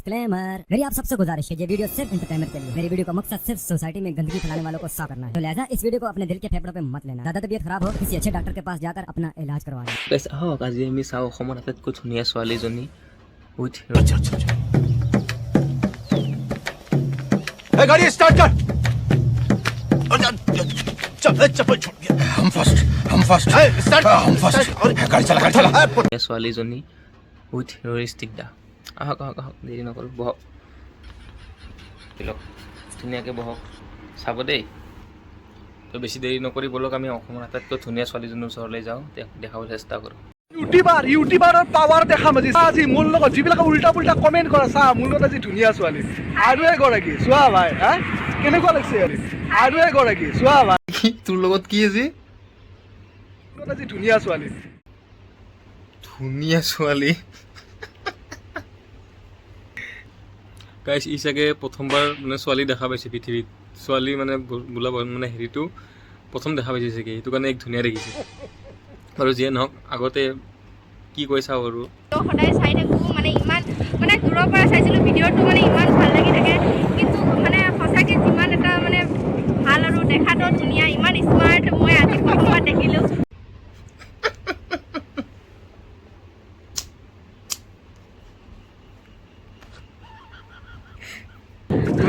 Disclaimer. मेरी आप सबसे गुजारिश है, ये वीडियो सिर्फ एंटरटेनमेंट के लिए। मेरी वीडियो का मकसद सिर्फ सोसाइटी में गंदगी फैलाने वालों को साफ करना है, तो लिहाजा इस वीडियो को अपने दिल के फेफड़ों पे मत लेना। ज्यादा तबीयत खराब हो, किसी अच्छे डॉक्टर के पास जाकर अपना इलाज करवा लें। গাইছ, আহক, আজি আমি চাওঁ অসমৰ আটাইতকৈ ধুনীয়া ছোৱালীজনী উইথ अच्छा अच्छा अच्छा, ए, गाड़ी स्टार्ट कर। चप्पल चप्पल छोड़ दिया। हम फर्स्ट, हम फर्स्ट। स्टार्ट। हम फर्स्ट। गाड़ी चला, गाड़ी चला। ছোৱালীজনী উইথ ৰিষ্টিক দা। আহক, আহক, আহক, দেৰি নকৰোঁ, বহক। লওক, ধুনীয়াকৈ বহক, চাব দেই। তো বেছি দেৰি নকৰি ব'লক, আমি অসমৰ আটাইতকৈ ধুনীয়া ছোৱালীজনীৰ ওচৰলৈ যাওঁ, তেওঁক দেখাব চেষ্টা কৰোঁ। ইউটিউবাৰ, ইউটিউবাৰৰ পাৱাৰ দেখাম আজি। চা, আজি মোৰ লগত যিবিলাকে উল্টা পুল্টা কমেণ্ট কৰা, চা, মোৰ লগত আজি ধুনীয়া ছোৱালী আৰু এগৰাকী। চোৱা ভাই, হা, কেনেকুৱা লাগিছে? আৰু এগৰাকী, চোৱা ভাই। তোৰ লগত কি আজি? মোৰ লগত আজি ধুনীয়া ছোৱালী। ধুনীয়া ছোৱালী। গাইছ, ই চাগে প্ৰথমবাৰ মানে ছোৱালী দেখা পাইছে পৃথিৱীত। ছোৱালী মানে বোলা মানে হেৰিটো প্ৰথম দেখা পাইছে চাগে, সেইটো কাৰণে এক ধুনীয়া দেখিছে। বাৰু যিয়ে নহওক, আগতে কি কৈ চাওঁ আৰু। সদায় চাই থাকোঁ, মানে ইমান মানে দূৰৰ পৰা চাইছিলোঁ ভিডিঅ'টো, মানে ইমান ভাল লাগি থাকে। কিন্তু মানে সঁচাকৈ যিমান এটা মানে ভাল আৰু দেখাটো ধুনীয়া, ইমান স্মাৰ্ট, মই আজি প্ৰথমবাৰ দেখিলোঁ।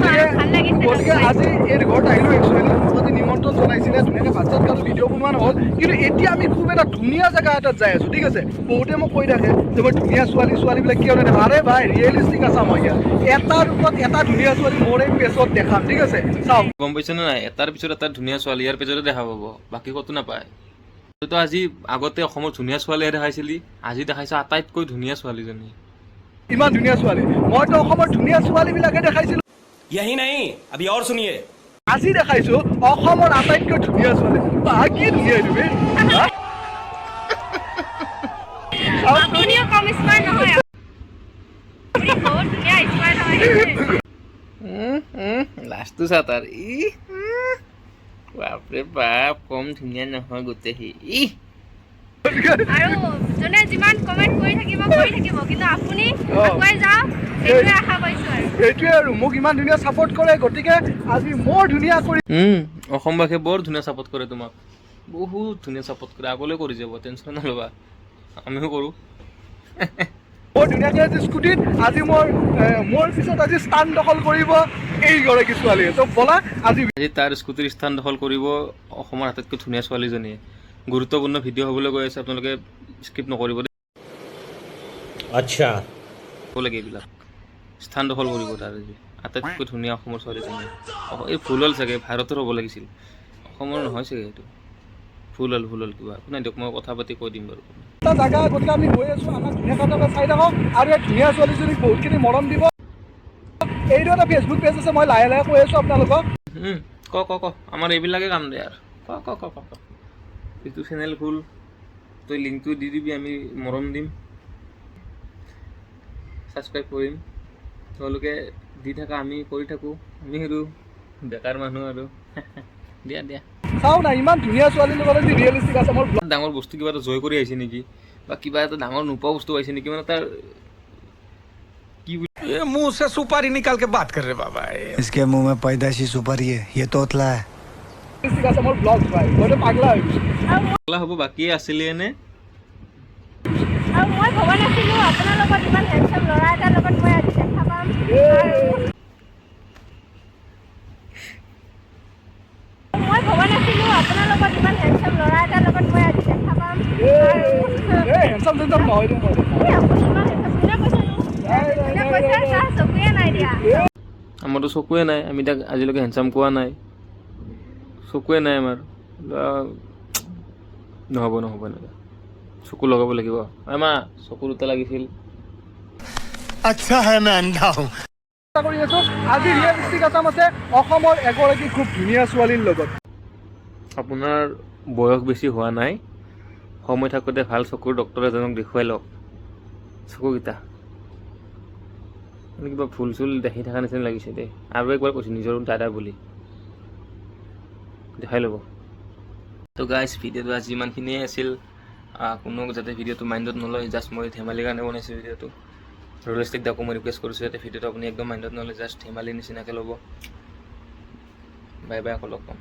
গতিকে ভাল লাগিছে। গতিকে আজি এই ঘৰত আহিলোঁ। একচুৱেলি মোক আজি নিমন্ত্ৰণ জনাইছিলে, ধুনীয়াকৈ ভাত চাত খালোঁ, ভিডিঅ' বনোৱা নহ'ল। কিন্তু এতিয়া আমি খুব এটা ধুনীয়া জেগা এটাত যাই আছোঁ, ঠিক আছে? বহুতে মোক কৈ থাকে যে মই ধুনীয়া ছোৱালী ছোৱালীবিলাক কিয় নেদেখা। আৰে ভাই, ৰিয়েলিষ্টিক আছা, মই ইয়াত এটাৰ ওপৰত এটা ধুনীয়া ছোৱালী মোৰ এই পেজত দেখাম, ঠিক আছে? চাওক। গম পাইছে নে নাই? এটাৰ পিছত এটা ধুনীয়া ছোৱালী ইয়াৰ পিছতে দেখা পাব, বাকী ক'তো নাপায়। তইতো আজি আগতে অসমৰ ধুনীয়া ছোৱালীহে দেখাইছিলি, আজি দেখাইছ আটাইতকৈ ধুনীয়া ছোৱালীজনী। ইমান ধুনীয়া ছোৱালী, মইতো অসমৰ ধুনীয়া ছোৱালীবিলাকে দেখাইছিলোঁ। यही नहीं, अभी और सुनिए। আজি দেখাইছো অসমৰ আটাইতকৈ ধুনীয়া ছোৱালী। বা, কি ধুনীয়া তুমি, হা? চাওকচোন। আপুনিও কম স্মাৰ্ট নহয়, আপুনি বহুত ধুনীয়া স্মাৰ্ট হয়। লাষ্টটো চা তাৰ। ই বাপৰে বাপ, কম ধুনীয়া নহয় গোটেই সি। ই আৰু যোনে যিমান কমেণ্ট কৰি থাকিব কৰি থাকিব, কিন্তু আপুনি আগুৱাই যাওক, সেইটোৱে আশা কৰিছোঁ আৰু। সেইটোৱে আৰু, মোক ইমান ধুনীয়া ছাপৰ্ট কৰে, গতিকে আজি বৰ ধুনীয়া কৰি অসমবাসীয়ে বৰ ধুনীয়া ছাপৰ্ট কৰে তোমাক, বহুত ধুনীয়া ছাপৰ্ট কৰে, আগলৈ কৰি যাব, টেনশ্যন নল'বা, আমিও কৰোঁ। বৰ ধুনীয়াকৈ আজি স্কুটিত আজি মোৰ পিছত আজি স্থান দখল কৰিব এইগৰাকী ছোৱালীয়ে। তো ব'লা আজি। আজি তাৰ স্কুটিৰ স্থান দখল কৰিব অসমৰ আটাইতকৈ ধুনীয়া ছোৱালীজনীয়ে। গুৰুত্বপূৰ্ণ ভিডিঅ' হ'বলৈ গৈ আছে, আপোনালোকে স্কিপ নকৰিব দেই। লাগে এইবিলাক স্থান দখল কৰিব তাৰ আজি আটাইতকৈ ধুনীয়া অসমৰ ছোৱালীজনীয়ে। এই ভুল হ'ল চাগে, ভাৰতৰ হ'ব লাগিছিল, অসমৰ নহয় চাগে। এইটো ভুল হ'ল, ভুল হ'ল কিবা। একো নাই দিয়ক, মই কথা পাতি কৈ দিম বাৰু। এটা জাগা, গতিকে আমি গৈ আছোঁ। আমাক ধুনীয়াকৈ আপোনালোকে চাই থাকক আৰু এই ধুনীয়া ছোৱালীজনীক বহুতখিনি মৰম দিব। এইটো এটা ফেচবুক পেজ আছে, মই লাহে লাহে কৈ আছোঁ আপোনালোকক। ক ক ক, আমাৰ এইবিলাকে কাম দে আৰু। ক ক ক ক ক, এইটো চেনেল খোল, তই লিংকটো দি দিবি, আমি মৰম দিম, ছাবস্ক্ৰাইব কৰিম। তেওঁলোকে দি থাকা, আমি কৰি থাকোঁ। আমি আৰু বেকাৰ মানুহ আৰু। দিয়া দিয়া। চাওঁ না, ইমান ধুনীয়া ছোৱালীৰ লগত আজি ৰিয়েলিষ্টিক আছে মোৰ ডাঙৰ বস্তু কিবা এটা জয় কৰি আহিছে নেকি, বা কিবা এটা ডাঙৰ নোপোৱা বস্তু পাইছে নেকি, মানে তাৰ কি বুলি ये मुंह से सुपारी निकाल के बात कर रहे बाबा ये। इसके मुंह में पैदाइशी सुपारी है, ये तोतला है। ৰিয়েলিষ্টিক আছে মোৰ ব্লগ, ভাই, মইতো পাগলা হৈ গৈছোঁ। পাগলা হ'ব বাকীয়ে আছিলে নে? আৰু মই ভবা নাছিলোঁ আপোনাৰ লগত, ইমান হেণ্ডচাম ল'ৰা এটাৰ লগত মই আজি দেখা পাম। আৰু মই ভবা নাছিলোঁ আপোনাৰ লগত, ইমান হেণ্ডচাম ল'ৰা এটাৰ লগত মই আজি দেখা পাম। এই হেণ্ডচাম চেণ্ডচাম নহয় দে মই। এই আপুনি ইমান হেণ্ডচাম কোনে কৈছেনো? কোনে কৈছে? তাৰ চকুৱে নাই দিয়া। আমাৰতো চকুৱে নাই, আমি তাক আজিলৈকে হেণ্ডচাম কোৱা নাই, চকুৱে নাই আমাৰ। নহ'ব, নহ'ব, এনেকুৱা চকু লগাব লাগিব। মা, চকু দুটা লাগিছিল। अच्छा है मैं अंधा हूँ। কৰি আছোঁ, আজি ৰিয়েলিষ্টিক আছাম আছে অসমৰ এগৰাকী খুব ধুনীয়া ছোৱালীৰ লগত। আপোনাৰ বয়স বেছি হোৱা নাই, সময় থাকোঁতে ভাল চকুৰ ডক্তৰ এজনক দেখুৱাই লওক। চকুকেইটা মানে কিবা ভুল চুল দেখি থকা নিচিনা লাগিছে দেই। আৰু একবাৰ কৈছোঁ, নিজৰ দাদা বুলি দেখাই ল'ব। তো গাইজ, ভিডিঅ'টো আজি ইমানখিনিয়ে আছিল। কোনো যাতে ভিডিঅ'টো মাইণ্ডত নলয়, জাষ্ট মই ধেমালিৰ কাৰণে বনাইছোঁ ভিডিঅ'টো। ৰিয়েলিষ্টিক দাকো মই ৰিকুৱেষ্ট কৰিছোঁ যাতে ভিডিঅ'টো আপুনি একদম মাইণ্ডত নলয়, জাষ্ট ধেমালি নিচিনাকৈ ল'ব। বাই বাই, আকৌ লগ পাম।